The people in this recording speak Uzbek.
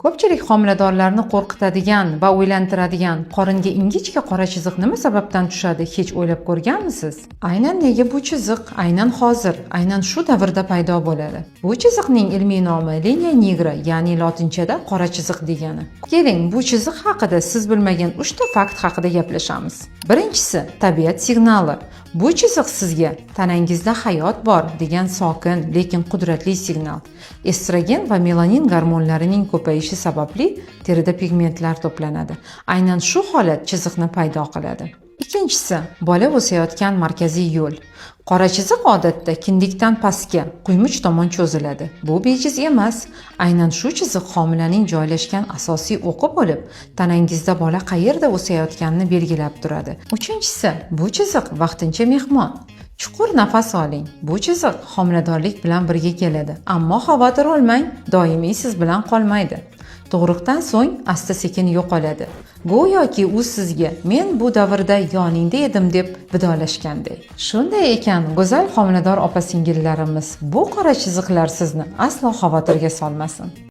Ko'pchilik homiladorlarni qo'rqitadigan va o'ylantiradigan qoringa ingichka qora chiziq nima sababdan tushadi, hech o'ylab ko'rganmisiz? Aynan nega bu chiziq aynan hozir, aynan shu davrda paydo bo'ladi? Bu chiziqning ilmiy nomi linea nigra, ya'ni lotinchada qora chiziq degani. Keling, bu chiziq haqida siz bilmagan 3 ta fakt haqida gaplashamiz. Birinchisi, tabiat signali. Bu chiziq sizga tanangizda hayot bor degan sokin, lekin qudratli signal. Estrogen va melanin gormonlarining ko'payishi sababli terida pigmentlar to'planadi. Aynan shu holat chiziqni paydo qiladi. Ikkinchisi, bola o'sayotgan markaziy yo'l. Qora chiziq odatda kindikdan pastga, quymuch tomon cho'ziladi. Bu bejiz emas. Aynan shu chiziq homilaning joylashgan asosiy o'qi bo'lib, tanangizda bola qayerda o'sayotganini belgilab turadi. Uchinchisi, bu chiziq vaqtincha mehmon. Chuqur nafas oling. Bu chiziq homiladorlik bilan birga keladi, ammo xavotir olmang, doimiy siz bilan qolmaydi. Tug'ruqdan so'ng asta-sekin yo'qoladi. Go'yoki u sizga "Men bu davrda yoningda edim" deb vidolashganday. Shunday ekan, go'zal homilador opa-singillarimiz, bu qora chiziqlar sizni aslo xavotirga solmasin.